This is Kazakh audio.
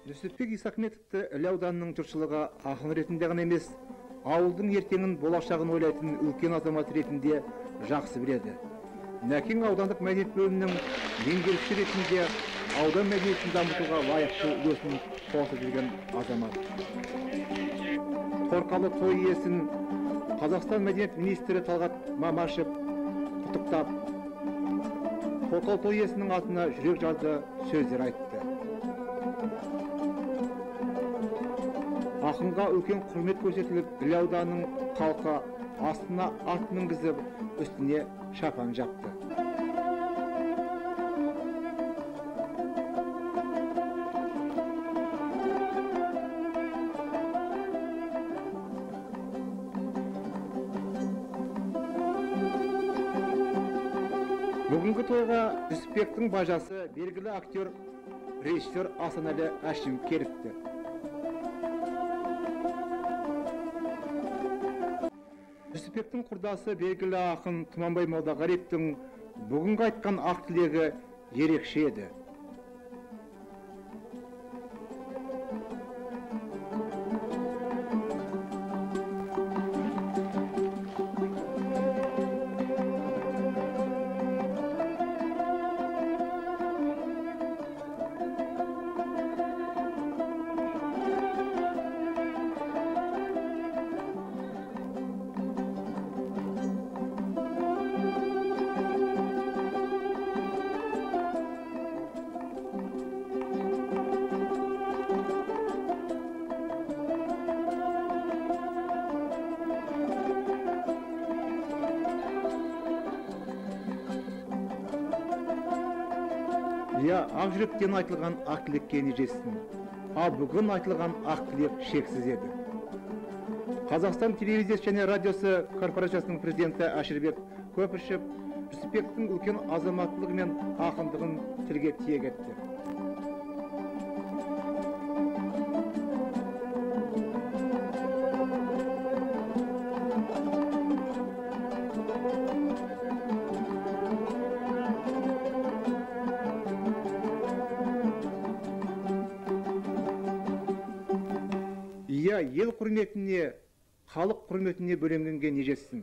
Жүсіпбек Исахметовті Іле ауданының жұртшылығы ақын ретінде ғана емес, ауылдың ертеңін, болашағын ойлайтын үлкен азамат ретінде жақсы біледі. Нәкең аудандық мәдениет бөлімінің меңгерушісі ретінде аудан мәдениетін дамытуға лайықты үлесін қосып жүрген азамат. Торқалы той иесін Қазақстан мәдениет министрі Талғат Мамашев құттықтап, торқалы той иесінің атына жүрек жарды сөздер айтты. Ақынға үлкен құрмет көрсетіліп, Іле ауданының халқы астына ат мінгізіп, үстіне шапан жапты. Бүгінгі тойға Жүсіпбектің бажасы, белгілі актер, режиссер Асанәлі Әшімов келіпті. Жүсіпбектің құрдасы, белгілі ақын Тұманбай Молдағалиевтің бүгінгі айтқан ақ тілегі ерекше еді. Иә, ақ жүректен айтылған ақ тілекке не жетсін, ал бүгін айтылған ақ тілек шексіз еді. Қазақстан телевизиясы және радиосы корпорациясының президенті Әшірбек Көпішев Жүсіпбектің үлкен азаматтылығы мен ақындығын тілге тиек етті. Иә, ел құрметіне, халық құрметіне бөленгенге не жетсін.